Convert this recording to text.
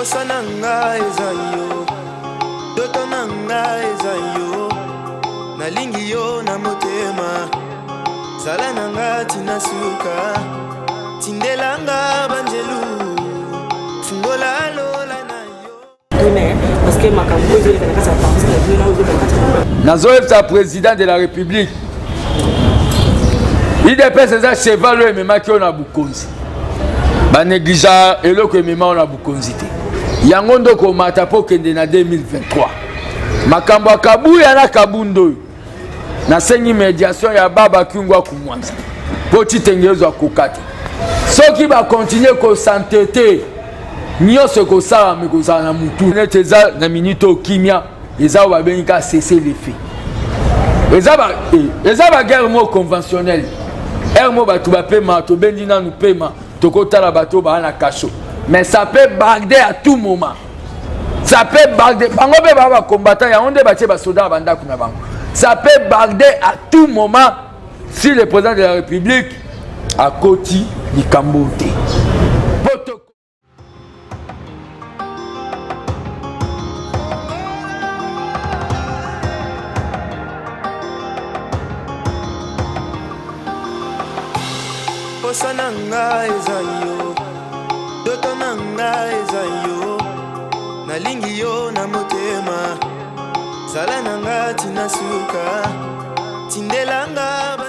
Posa na nga eza yo, ndoto na nga eza yo, nalingi yo na motema, zala na nga tina suka, tindela nga banjelu, fungola lola na yo. Parce que makambo oyo ezoleka na kati ya parti na bino na oyo ezoleka na kati ya Nazoyebisa président de la République, UDPS eza cheval oyo ememaki oyo na bokonzi. Banégligea eloko emema oyo na bokonzi te. Yango nde okomata mpo okende na 2023. Makambo ya Kabuya na Kabund oyo, nasengi médiation ya Baba Kyungu Akumwanza mpo Tshitenge ezwa koka te. Soki bakontinue kosantete, nyonso ekosalama, ekozala na mutu neti eza na minute oyo kimia eza oyo babengi ka cessez-le-feu. Eza ba eza ba guerre moko conventionnelle, ere moko bato bapema, tobendi nanu pema, tokotala bato baa na kasho, mais ça peut barder à tout moment, ça peut barder. Bango mpe baa bacombattant, yango nde batie basoda na bandako na bango. Ça peut barder à tout moment si le président de la République akoti likambo te. Posa na nga eza yo, ndoto na nga eza yo, nalingi yo na motema, zala na nga tina suka, tindela nga.